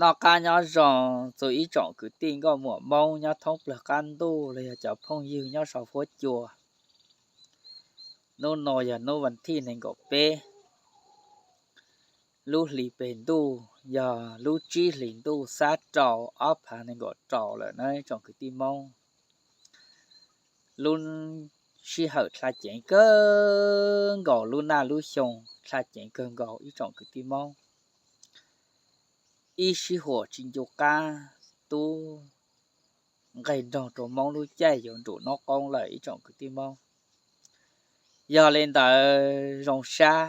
Noj qab nyob zoo txog ib tsoom kwv tij nkauj muam Hmoob nyob thoob plawg qab ntuj los yog cov phooj ywg nyob saum huab cua. Hnub no yog hnub vas thij nees nkaum peb, lub hlis pes ntuj yog lub tsib hlis ntuj xab rau ob phav nees nkaum rau lawm na tsoom kwv tij Hmoob. Lub sij hawm dha ceev kawg nkaus, lub naj lub xyoo dha ceev kawg nkaus ib tsoom kwv tij Hmoob. Ib sij huam tsis ncu qab tub nqeg nroog rau Hmoob lub caij yuav nrus noj qoob lawm ib tsoom kwv tij Hmoob. Yog li ntawd zoo sab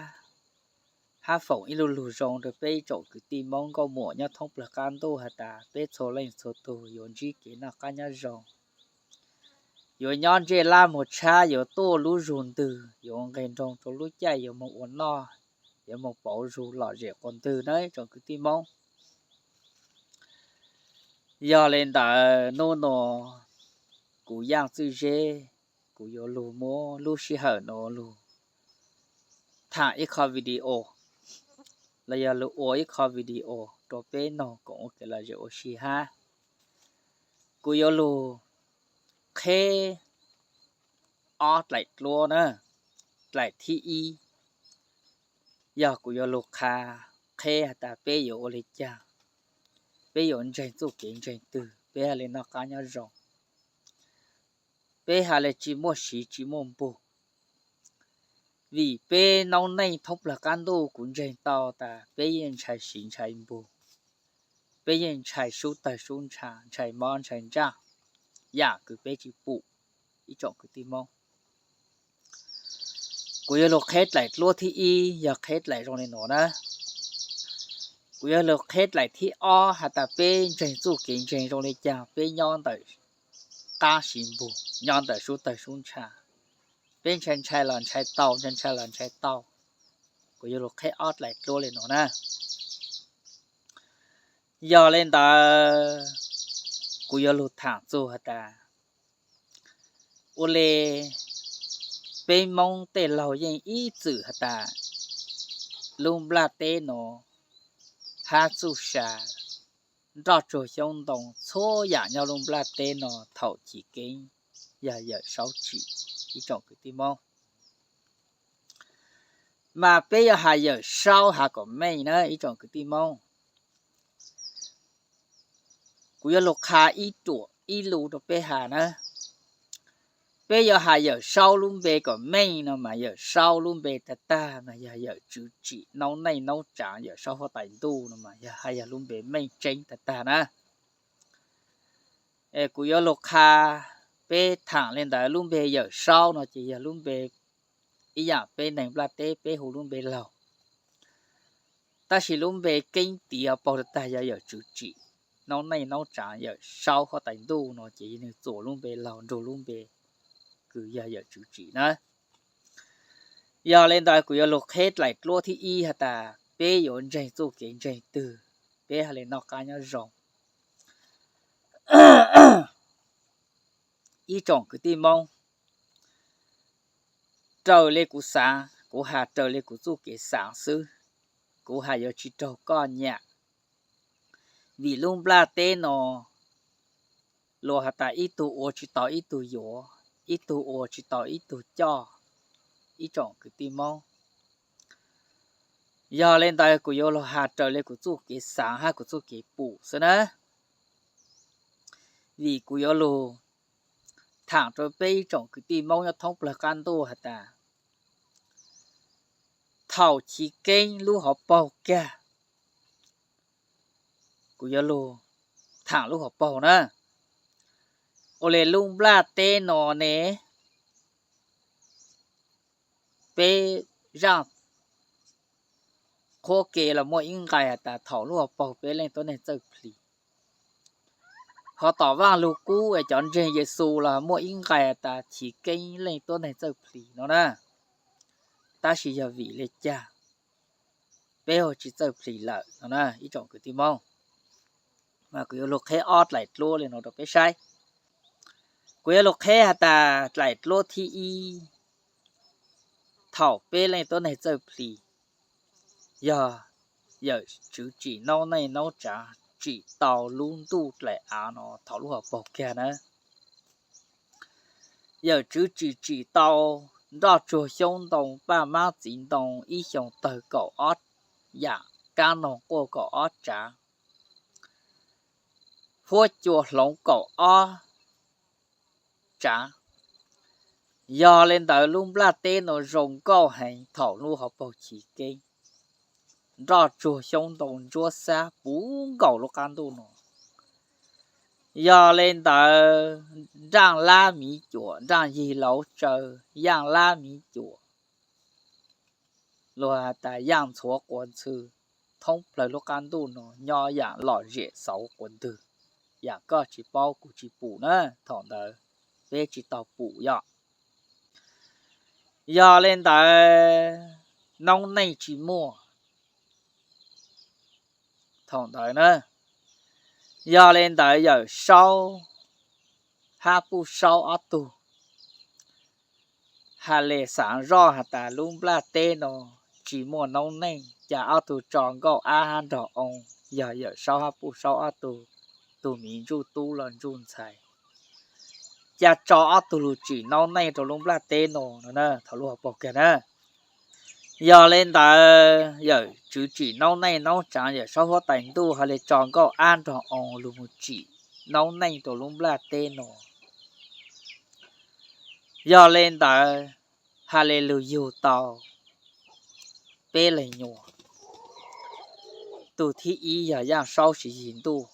hab foom ib lo lus zoo rau peb ib tsoom kwv tij Hmoob nkauj muam nyob thoob plawg qab ntuj has tas peb txhua leej txhua tug yuav ntsib kev noj qab nyob zoo, yuav nyob ntsej lab muag tshab, yuav tuaj lub zug ntwg, yuav nqeg nroog rau lub caij yuav moog ua noj, yuav moog pauv zug lom zem quas ntwg na tsoom kwv tij Hmoob. Yog li ntawd hnub no kuv Yaaj Txwj Zeb, kuv yuav lug muab lub sij hawm no lug thaam ib qho video los yog lug ua ib qho video rau peb noog koom ua kev lom zem ua si hab. Kuv yuav lug qheb ob dlaim dluab na. Dlaim thib ib yog kuv yuav lug qha qheb has tas peb yuav ua li cas, peb yuav ntseeg txuj kev ntseeg twg, peb has li noj qab nyob zoo, peb has li tsis muaj siv tsis muaj npug. Vim peb noob neej thoob plawg qab ntuj kuv ntseeg tau tas peb yeej ntshai siv ntshai npug, peb yeej ntshai sub tawg sub ntsha, ntshai mob ntshai ntsaj, yam kws peb tsis pum ib tsoom kwv tij Hmoob. Kuv yuav lug qheb dlaim dluab thib ib yog qheb dlaim zoo li nuav na. Kuv yuav lug qheb dlaim thib ob has tas peb ntseeg txuj kev ntseeg zoo li cas, peb nyob ntawm qab siv npug, nyob ntawm sub tawg sub ntsha, peb ntshai ntshai los ntshai tau, ntshai ntshai los ntshai tau. Kuv yuav lug qheb ob dlaim dluab li nuav na. Yog li ntawd kuv yuav lug thaam txug has tas ua le peb Moob tej laug yeej ib txwm has tas lub nplaj teb nuav hab txuj sa nroj tsuag xyoob ntoo txhua yam nyob lub nplaj teb no thaum chiv keeb yog Yawm Saub tsim ib tsoom kwv tij Moob. Mas peb yuav has Yawm Saub has kom meej na ib tsoom kwv tij Moob. Kuv yuav lug qha ib ruam ib lu rau peb has na. Peb yuav has Yawm Saub lub npe kom meej no mas Yawm Saub lub npe tag tag mas yog Yawm Tswv Tsim Noob Neej Noob Tsaav Yawm Saub Huab Tais Ntuj no mas yog has yog lub npe meej tseeb tag tag na. Es kuv yuav lug qha peb thaam li ntawd, lub npe Yawm Saub no ces yog lub npe ib yam peb neeg nplaj teb peb hu lub npe laug. Tab sis lub npe keeb tiv paug tag tag yog Yawm Tswv Tsim Noob Neej Noob Tsaav Yawm Saub Huab Tais Ntuj no ces yog nwg txuas lub npe laug nrug lub npe kws yog Yawm Tswv Tsim na. Yog li ntawd kuv yuav lug qheb dlaim dluab thib ib has tas peb yuav ntseeg txuj kev ntseeg twg, peb has li noj qab nyob zoo. Ib tsoom kwv tij Moob, raws li kuv xaav, kuv has raws li kuv txuj kev xaav xwb, kuv has yuav tsis raug koj nyam. Vim lub nplaj teb no luag has tas ib tug ua tsis tau ib tug yuav, ib tug ua tsis tau ib tug coj, ib tsoom kwv tij Moob. Yog li ntawd kuv yuav lug has raws li kuv txuj kev xaav hab kuv txuj kev pum xwb na. Vim kuv yuav lug thaam rau peb ib tsoom kwv tij Moob nyob thoob plawg qab ntuj has tas thaum chiv keeb lub hauv paug kag, kuv yuav lug thaam lub hauv paug na. Ua li lub nplaj teb no ne, peb zaaj qhuab ke los muaj ib nqai has tas thaum lub hauv paug peb leej tuab neeg txawj plis. Ho tom Vaaj Lug Kub es cov ntseeg Yexus los muaj ib nqai has tas chiv keeb leej tuab neeg txawj plis no na. Tab sis yog vim li cas peb ho tsis txawj plis lawm no na ib tsoom kwv tij Moob. Mas kuv yuav lug qheb ob dlaim dluab li no rau peb saib. Kuv yuav lug qheb has tas dlaim dluab thib ib, thaum peb leej tuab neeg txawj plis, yog Yawm Tswv Tsim Noob Neej Noob Tsaav tsim tau lub ntuj dlaim av no thaum lub hauv paus kiag na. Yawm Tswv tsim tsim tau nroj tsuag xyoob ntoo paj mab txiv ntoo ib xyoos tawg kaum ob yam, kab noog quaj kaum ob tsav, huab cua hloov kaum ob tsav. Yog li ntawd lub nplaj teb no zoo nkauj heev thaum lub hauv paus chiv keeb. Nroj tsuag xyoob ntoo ntsuab xab puv nkaus lub qab ntuj no. Yog li ntawd nraaj lab miv cuam, nraaj yig lauv tsaw, yaaj lab miv cuam, luag has tas yaaj ntxhuav quas ntxhw, thoob plawg lub qab ntuj no nyob yaam lom zem xauv quas ntwg. Yaam koj tsis paub kuv tsis pum na, thaum ntawd peb tsis tau pum yom. Yog li ntawd noob neej tsis muaj thaum ntawd na. Yog li ntawd Yawm Saub hab Puj Saub ob tug has le xaav zoj has tas lub nplaj teb no tsis muaj noob neej, cas ob tug tso nkauj ab hab nrog oo, yog Yawm Saub hab Puj Saub ob tug, tug miv ntsuj tub los ntsuj ntxhais, cas tso ob tug lug tsim noob neej rau lub nplaj teb no no na, thaum lub hauv paus kiag na. Yog li ntawd Yawm Tswv tsim noob neej noob tsaav, Yawm Saub huab tais ntuj ho le tso nkauj ab nrog oo lug mus tsim noob neej rau lub nplaj teb no. Yog li ntawd has le lug yug tau peb leeg nyuas. Tug thib ib yog Yaaj Saub Siv Yig Ntuj,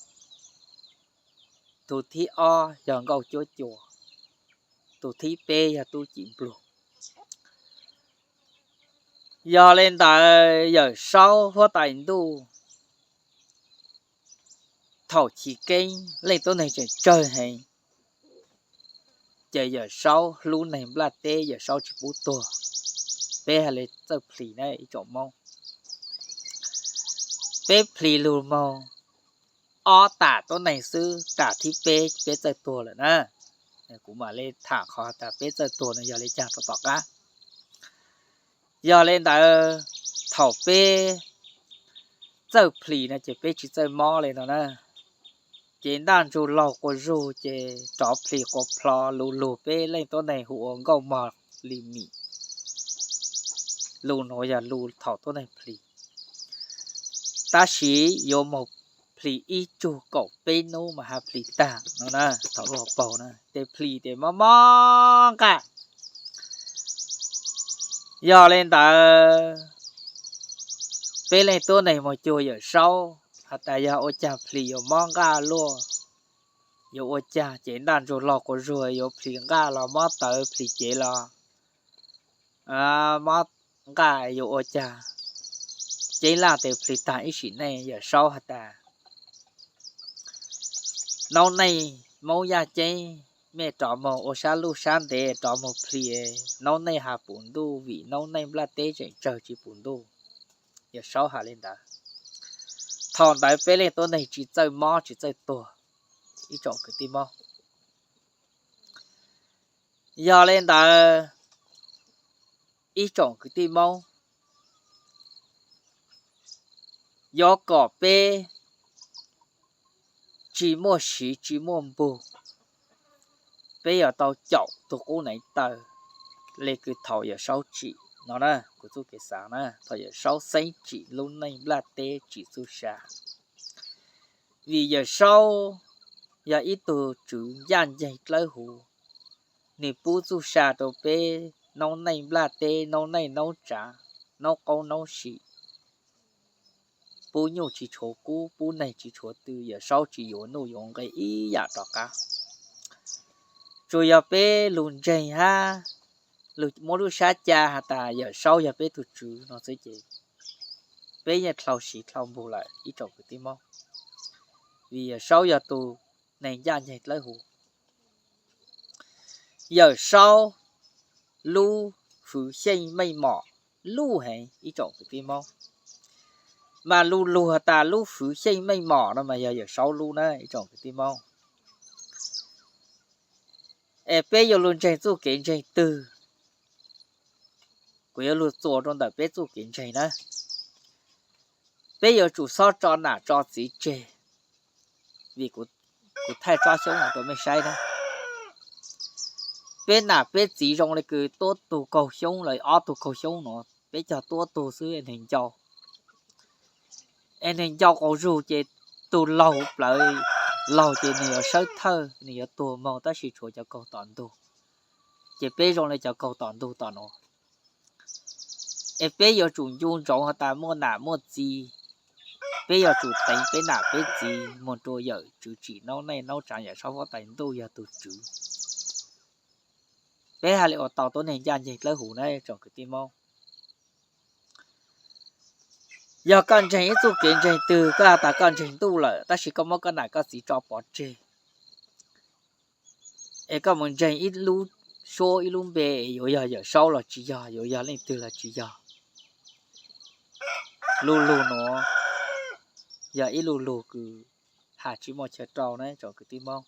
tug thib ob yog Nkauj Cuab Cua, tug thib peb yog Tub Cim Nplug. Yog li ntawd Yawm Saub huab tais ntuj thaum chiv keeb leej tuab neeg tseem tsawg heev, ces Yawm Saub hlub neeg nplaj teb, Yawm Saub tsis pub tuag. Peb has le txawj plhis na ib tsoom Moob. Peb plhis lug moog ob tam tuab neeg xwb, tam thib peb peb txawj tuag lawm na. Kuv mam le tham qhov tas peb txawj tuag no yog le caag rau tom qab. Yog li ntawd thaum peb txawj plhis no ces peb tsis txawj mob li no na. Ces ntaj ntsug laug quas zug ces rov plhis quas plho, lug lug peb leej tuab neeg hu ua nkauj mog li mim. Lug nuav yog lug thaum tuab neeg plhis, tab sis yuav moog plhis ib tsug kaum peb nub mas has plhis tag no na, thaum lub hauv paug na ces plhis ces mob mob nqaj. Yog li ntawd peb leej tuab neeg moog cuag Yawm Saub has tas yog ua caag plhis yuav mob nqaj luaj, yuav ua caag ces ntaj ntsug laug quas zug yuav plhis nqaj los mob tawv, plhis cev los mob nqaj, yuav ua caag. Ceeb laj tes plhis taag ib sim neej. Yawm Saub has tas noob neej Moob Yaj Ceeb, mej rov moog ua sab luj sab ntev rov moog plhis, noob neej has pum ntuj, vim noob neej nplaj teb tseem tsawg tsis pum ntuj. Yawm Saub has li ntawd. Thaum ntawd peb leej tuab neeg tsis txawj mob tsis txawj tuag, ib tsoom kwv tij Moob. Yog li ntawd ib tsoom kwv tij Moob, yuav kom peb tsis muaj siv tsis muaj npug, peb yuav tau caum tug qub neev taw le kws thaum Yawm Saub tsim no na, kuv txuj kev xaav na, thaum Yawm Saub xeeb tsim lub neej nplaj teb tsim txuj sa. Vim Yawm Saub yog ib tug tswv ncaj nceeg dlawb huv, nwg pub txuj sa rau peb noob neej nplaj teb, noob neej noob tsav, noob qoob noob sim, pub nyuj tsis tshuav kub, pub neeg tsis tshuav tw, Yawm Saub tsis yuav nuj yuav nqe ib yam rov qab. Tsuas yog peb lug ntseeg hab muab lub sab ca has tas Yawm Saub yog peb tug tswv no xwb ces peb yeej dlhau siv dlhau npug lawm ib tsoom kwv tij Moob. Vim Yawm Saub yog tus neeg ncaj nceeg dlawb huv. Yawm Saub lub hwv xyeej meej mom luj heev ib tsoom kwv tij Moob. Mas lug lug has tas lub hwv xyeej meej mom no mas yog Yawm Saub lub na ib tsoom kwv tij Moob. Es peb yuav lug ntseeg txuj kev ntseeg twg? Kuv yuav lug txuas rau ntawm peb txuj kev ntseeg na. Peb yuav tsum xob tso nam tso txiv tseg, vim kuv thaij tsob xyoob no rau mej saib na. Peb nam peb txiv zoo le kws tuab tug kaug xyoob los ob tug kaug xyoob no, peb cog tuab tug xwb es nwg ncau, es nwg ncau qaug zug ces tug laug plawv laug ces nwg yuav sawb thawj nwg yuav tuag moog tab sis tshuav cov kaug tom ntug, ces peb zoo le cov kaug tom ntug tom no. Es peb yuav tsum ncu ntsoov has tas muaj nam muaj txiv, peb yuav tsum teev peb nam peb txiv moog rua yawm tswv tsim noob neej noob tsaav Yawm Saub huab tais ntuj yog tug tswv. Peb hab le ua tau tuab neeg ncaj nceeg dlawb huv na tsoom kwv tij Moob. Yog koj ntseeg ib txuj kev ntseeg twg, koj has tas koj ntseeg ntuj lawm tab sis koj muab koj nam koj txiv tso pov tseg, es koj mus ntseeg ib lub suab ib lub npe es yuav yog Yawm Saub los tsis yog, yuav yog leej twg los tsis yog. Lu lug nuav yog ib lu lug kws has tsis muaj chaw rau na tsoom kwv tij Moob.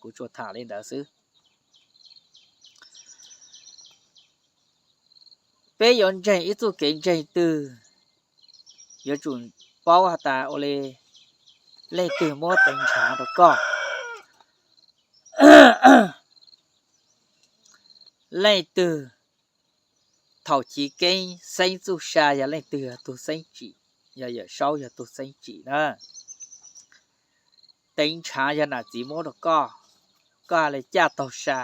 Kuv tsuas tham le ntawd xwb. Peb yuav ntseeg ib txuj kev ntseeg twg, yuav tsum paub has tas ua le leej twg muab teev nrhav rau koj. Leej twg thaum chiv keeb xeeb txuj sa yog leej twg yog tug xeeb tsim, yog Yawm Saub yog tug xeeb tsim na. Teev nrhav yog nam txiv muab rau koj, koj ha le caj taug sa.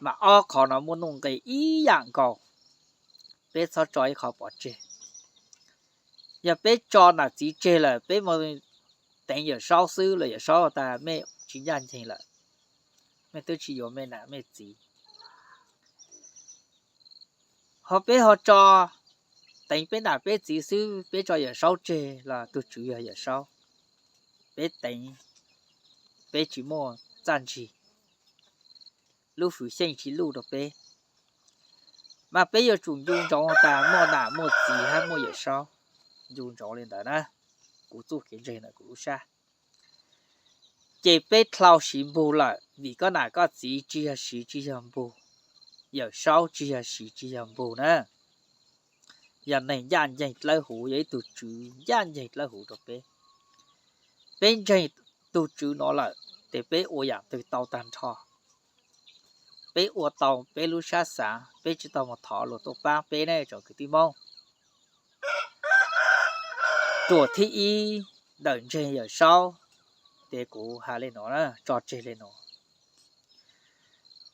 Mas ob qhov no muaj nuj nqis ib yam nkaus, peb txhob tso ib qhov pov tseg. Yog peb tso nam txiv tseg lawm peb mus teev Yawm Saub xwb los Yawm Saub tas mej tsis ncaj nceeg lawm, mej twb tsis yuav mej nam mej txiv. Ho peb ho tso teev peb nam peb txiv xwb peb tso Yawm Saub tseg los tug tswv yog Yawm Saub, peb teev peb tsis muaj txaj ntsig, lub hwv xyeej tsis luj rau peb. Mas peb yuav tsum ncu ntsoov tas muaj nam muaj txiv hab muaj Yawm Saub, ncu ntsoov le ntawd na. Kuv txuj kev ntseeg ntawm kuv lub sab, ces peb dlhau siv npug lawm vim koj nam koj txiv tsis yog siv tsis yog npug, Yawm Saub tsis yog siv tsis yog npug na. Yog neeg ncaj nceeg dlawb huv, yog ib tug tswv ncaj nceeg dlawb huv rau peb. Peb ntseeg tug tswv no lawm, ces peb ua yam twg tau tag nrho. Peb ua tau peb lub sab xaav, peb tsis tau mus thov luag tuaj paab peb ne tsoom kwv tij Moob. Ruam thib ib ntawm ntseeg Yawm Saub, ces kuv has le nuav, tso tseg le nuav.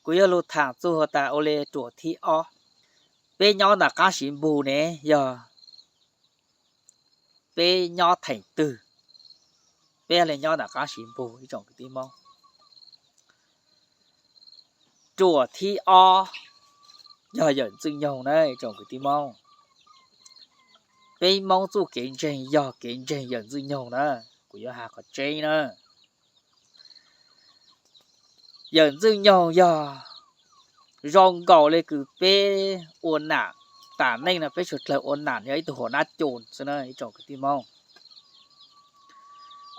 Kuv yuav lug tham txug has tas ua le ruam thib ob, peb nyob nram qaab siv npug ne yog peb nyob theem twg, peb le nyob nram qaab siv npug ib tsoom kwv tij Moob. Ruam thib ob yog Yawm Ntxwg Nyoog na ib tsoom kwv tij Moob. Peb Moob txuj kev ntseeg yog kev ntseeg Yawm Ntxwg Nyoog na, kuv yuav has qhov tseeb na. Yawm Ntxwg Nyoog yog zoo nkaus le kws peb ua nam, tam neej no peb suav dlawg ua nam yog ib tug huam nab coos xwb na ib tsoom kwv tij Moob.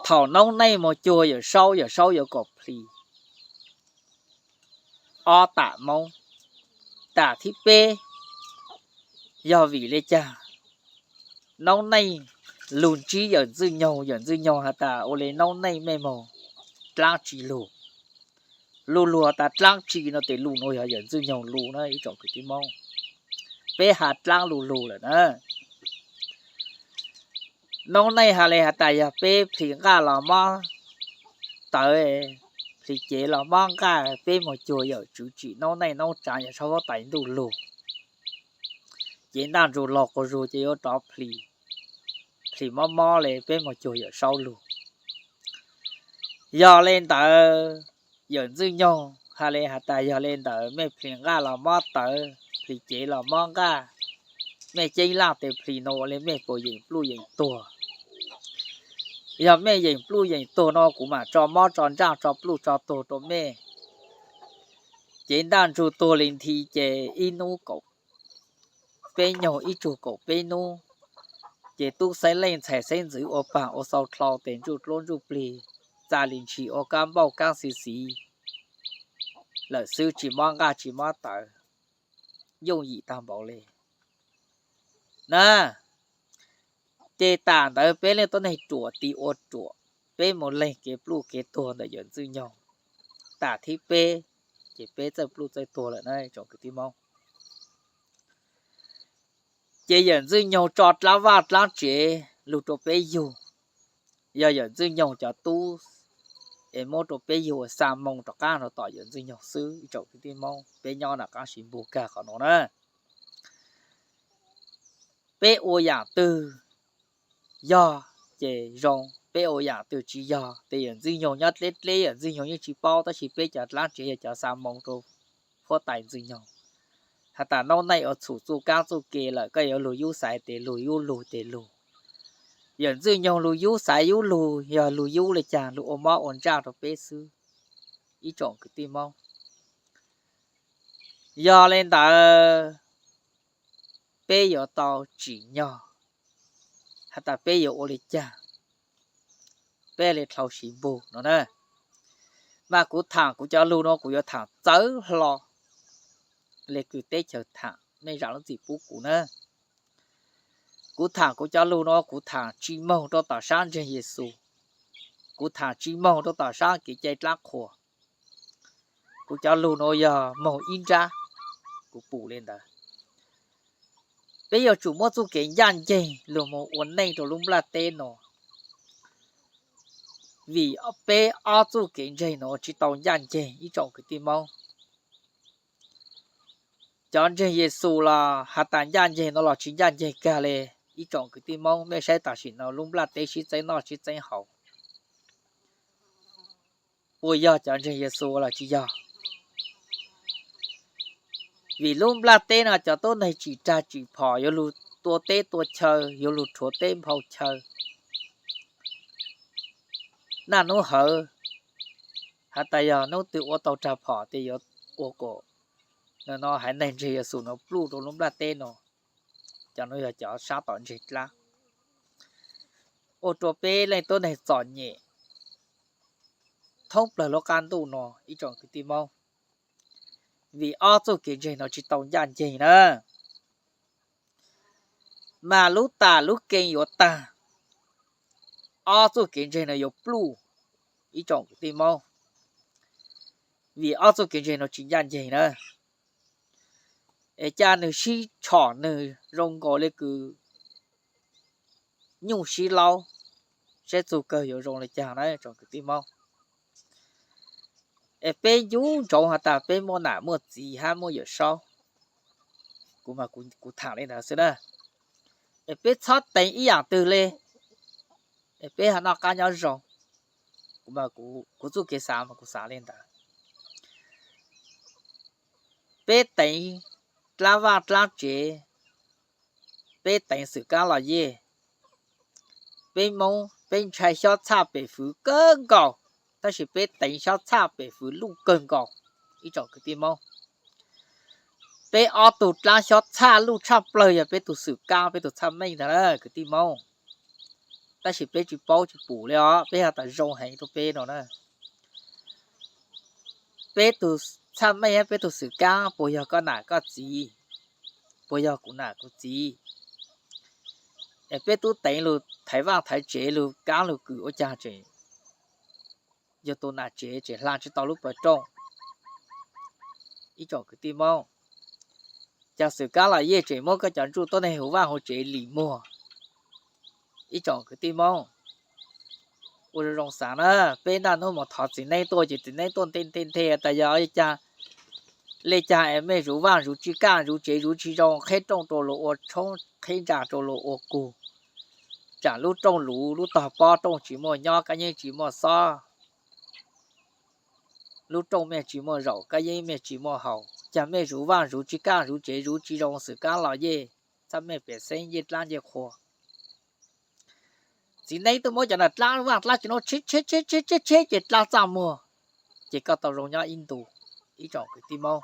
Thaum noob neej moog cuag Yawm Saub, Yawm Saub yuav kom plhis ob tam Moob. Tam thib peb yog vim le caag? Noob neej lug ntsib Yawm Ntxwg Nyoog, Yawm Ntxwg Nyoog has tas ua le noob neej mej moog dlaab tsi lug. Lug lug has tas dlaab tsi no tes lug nuav yog Yawm Ntxwg Nyoog lug na ib tsoom kwv tij Moob. Peb has dlaab lug lug lawm na. Noob neej has le has tas yog peb plhis nqaj los mob tawv, plhis cev los mob nqaj, peb moog cuag Yawm Tswv Tsim Noob Neej Noob Tsaav Yawm Saub Huab Tais Ntuj lug. Cev ntaj ntsug laug quas zug ces yuav rov plhis, plhis mob mob le peb moog cuag Yawm Saub lug. Yog le ntawd, Yawm Ntxwg Nyoog has le has tas yog le ntawd mej plhis nqaj los mob tawv, plhis cev los mob nqaj, mej ceeb laaj tes plhis nuav ua le mej puas yeem pluj yeem tuag? Yog mej yeem pluj yeem tuag no kuv mam tso mob tso ntsaj tso pluj tso tuag rua mej. Cev ntaj ntsug tuag le nthi ces ib nub kaum peb nyoog ib tsug kaum peb nub, ces tub xeeb leej ntxhais xeeb ntxwv ua paag ua xau dlhau tes ntsuj dluab ntsuj plig, txaj le ntshis ua kaab npauj kaab xi xiv lawm xwb, tsis mob nqaj tsis mob tawv, yooj yim tag npaum le na. Ces tam ntawd peb leej tuab neeg ruam tis ua ruam, peb mus lees kev pluj kev tuag ntawm yawm Ntxwj Nyoog. Tas thib peb, ces peb txawj pluj txawj tuag lawm na tsoom kwv tij Hmoob. Ces yawm Ntxwj Nyoog tso dlaab vaj dlaab tsev lug rua peb yug, yog yawm Ntxwj Nyoog cov tub es muab rua peb yug ua xa moo rov qaab rua tom yawm Ntxwj Nyoog xwb ib tsoom kwv tij Hmoob. Peb nyob nram qaab siv npug kag qhov nuav na. Peb ua yaam twg yog ces zoo, peb ua yaam twg tsi yog ces yawm Ntxwj Nyoog nyob dleb dleb, yawm Ntxwj Nyoog yeej tsi paub, tab sis peb cov dlaab tsev yog cov xa moo rua huab tais Ntxwj Nyoog. Has tas noob neej ua txhum txuj kaab txuj ke lawm, koj yuav lug yub xaiv tes lug, yub lug tes lug. Yawm Ntxwj Nyoog lug yub xaiv yub lug, yog lug yub le caag lug ua mob ua ntsaj rua peb xwb ib tsoom kwv tij Hmoob. Yog le ntawd, peb yuav tau tsim nyog has tas peb yuav ua le caag peb le dhau siv npug no na. Mas kuv thaam kuv cov lug nuav kuv yuav thaam txawv hlo le kws teb chaws thaam, mej zaam lub txim pub kuv na. Kuv thaam kuv cov lug nuav kuv thaam tsi moog rua tom sab ntseeg Yexus, kuv thaam tsi moog rua tom sab kev cai dlaab qhuas. Kuv cov lug nuav yog moog ib nrab, kuv pum le ntawd. Peb yuav tsum muab txuj kev ncaaj nceeg lug moog ua neej rua lub nplaj teb nuav, vim peb ob txuj kev ntseeg nuav tsi tau ncaaj nceeg ib tsoom kwv tij Moob. Cov ntseeg Yexus los has tas ncaaj nceeg no los tsi ncaaj nceeg kag le ib tsoom kwv tij Moob. Mej saib tam sim no lub nplaj teb sib txeeb noj sib txeeb haus, puas yog cov ntseeg Yexus los tsi yog? Vim lub nplaj teb no cov tuab neeg tsim rag tsim phom yuav lug tua teb tua chaw, yuav lug rhuav teb nphau chaw. Naj nub hawv has tas yog nub twg ua tau rag phom tes yuav ua kom no haiv neeg ntseeg Yexus no pluj rua lub nplaj teb no. Cov nuav yog cov sab tom ntseeg dlaab, ua rua peb leej tuab neeg txom nyem thoob plawg lub qab ntuj no ib tsoom kwv tij Moob. Vim ob txuj kev ntseeg no tsi tau ncaaj nceeg na, mas lub tam lub kee yuav taag, ob txuj kev ntseeg no yuav pluj ib tsoom kwv tij Moob. Vim ob txuj kev ntseeg no tsi ncaaj nceeg na, es ca nwg sib tshom nwg zoo nkaus le kws nyuj sib laub, saib txug kawg yuav zoo le caag na tsoom kwv tij Moob. Es peb ncu ntsoov has tas peb muaj nam muaj txiv hab muaj Yawm Saub, kuv mas kuv thaam le ntawd xwb na. Es peb txhob teev ib yaam twg le, es peb ho noj qab nyob zoo. Kuv mas kuv txuj kev xav mas kuv xav le ntawd. Peb teev dlaab vaj dlaab tsev, peb teev xwm kaab los yej. Peb Moob peb ntshai xyob txhaj pem fwv kawg nkaus, tab sis peb teev xyob txhaj pem fwv luj kawg nkaus ib tsoom kwv tij Moob. Peb ob tug dlaab xyob txhaj luj tshaj plawg yog peb tug xwm kaab peb tug txhaj meej ntag na kwv tij Moob. Tab sis peb tsi paub tsi pum le os, peb has tas zoo heev rua peb no na. Peb tug txhaj meej hab peb tug xwm kaab puas yog koj nam koj txiv, puas yog kuv nam kuv txiv? Es peb tub teev lug thaiv vaaj thaiv tsev lug kaab lug kws ua caag tseem yog tus nam tsev tseem hla tsi tau lub pawg rooj. Ib tsoom kwv tij Moob, cov xwm kaab los yej tseem muab koj cov ntsuj tuab neeg huv vaaj huv tsev lim muag. Ib tsoom kwv tij Moob, ua zoo zoo xav na, peb naj nub mus thov txiv neeb tuaj ces txiv neeb tuaj nthe nthe nthe tas yog le caag es mej zuv vaaj zuv tsi kaj, zuv tsev zuv tsi zoo, qheb rooj rua luas ua tshoob, qheb ntsa rua luas ua kug. Tsaam lub rooj luv, lub tog pob rooj tsi muaj nyob, kab yeeb tsi muaj xob, lub rooj mej tsi muaj zaum, kab yeeb mej tsi muaj haus, cas mej zuv vaaj zuv tsi kaj, zuv tsev zuv tsi zoo, xwm kaab los yej, txhaj mej pem xeeb ncej dlaab ncej qhua. Txiv neeb tuaj muab cov nam dlaab vaaj dlaab tsev nuav tsheb tsheb tsheb tsheb tsheb ces dlaab txaj muag, ces koj tau zoo nyob ib ntus. Ib tsoom kwv tij Moob,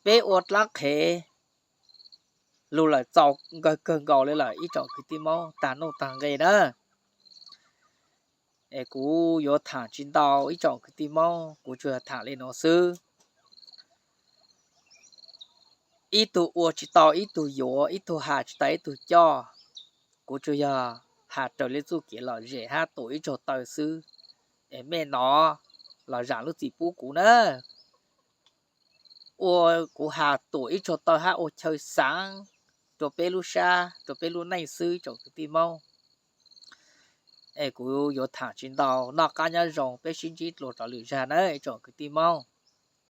peb ua dlaab qhev lug lawm txaus nkawg kawg nkaus le lawm ib tsoom kwv tij Moob, taag nuj taag nqe na. Es kuv yuav thaam tsi ntau ib tsoom kwv tij Moob, kuv tsuas thaam le nuav xwb. Ib tug ua tsi tau ib tug yuav, ib tug has tsi tau ib tug coj. kuv tsuas yog has raws li txuj kev lom zem hab tuam ib tsoog taw xwb, es mej no los zam lub txim pub kuv na. Ua kuv has tuam ib tsoog taw hab ua chaw xaav rua peb lub sab rua peb lub neej xwb tsoom kwv tij Moob. Es kuv yuav thaam tsi ntau, noj qaab nyob zoo, peb sib ntsib dlua rau lwm zag na tsoom kwv tij Moob.